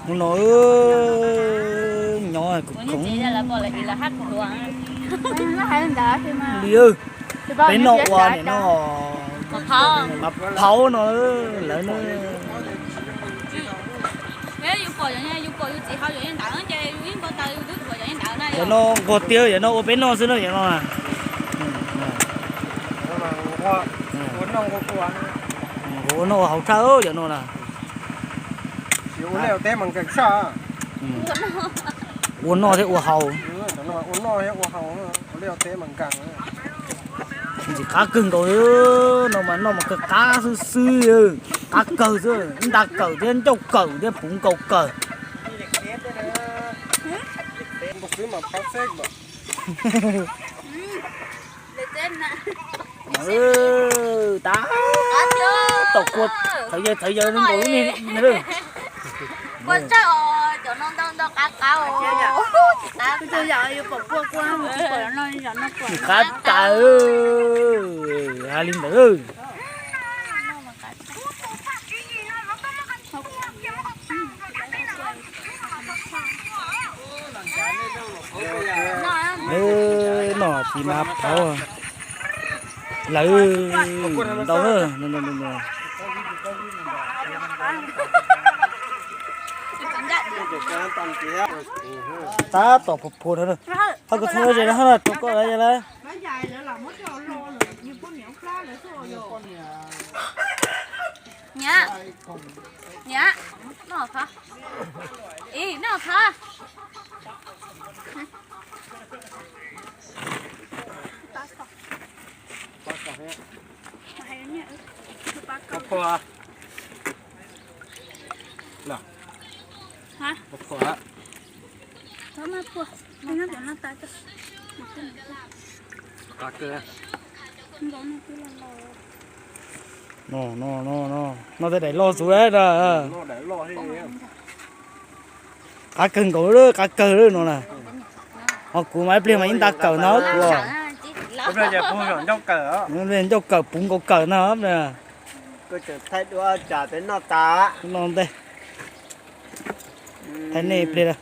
Hnub no nyob kuv khoom li, peb noj ua nim no mas phaub no lawv ne. Cov no nquag tiag, cov no ua peb noj xwb no, cov no na. Ua noj ua haus tshaj cov no na. Ua noj thiab ua haus. Ntxim qab kawg nkaus li no mas noj mas kawg qab xwb xwb, qab kawg xwb, nta kawm thiab ncauj kawm thiab puv nkaus kawg. Tab tom kua thawv yawg thawv yawg nkaus lub niag no. Qab tas, hais li ntawd. Noj tsis mas phaub lawv ntau. Tab tom phuav phuav, ho kuv txhua ze no rau koj lawm. Niam, niam, noj qhov, ib noj qhov. No, no, no, no, noj tej daim loj xwb na. Qab kawg nkaus, qab kawg no na. Ho kuv mas ib pliag mas ib nta kawm no kuv. Ncauj kawm puv nkaus kawm no. No ntej, thaij nej ib pliag.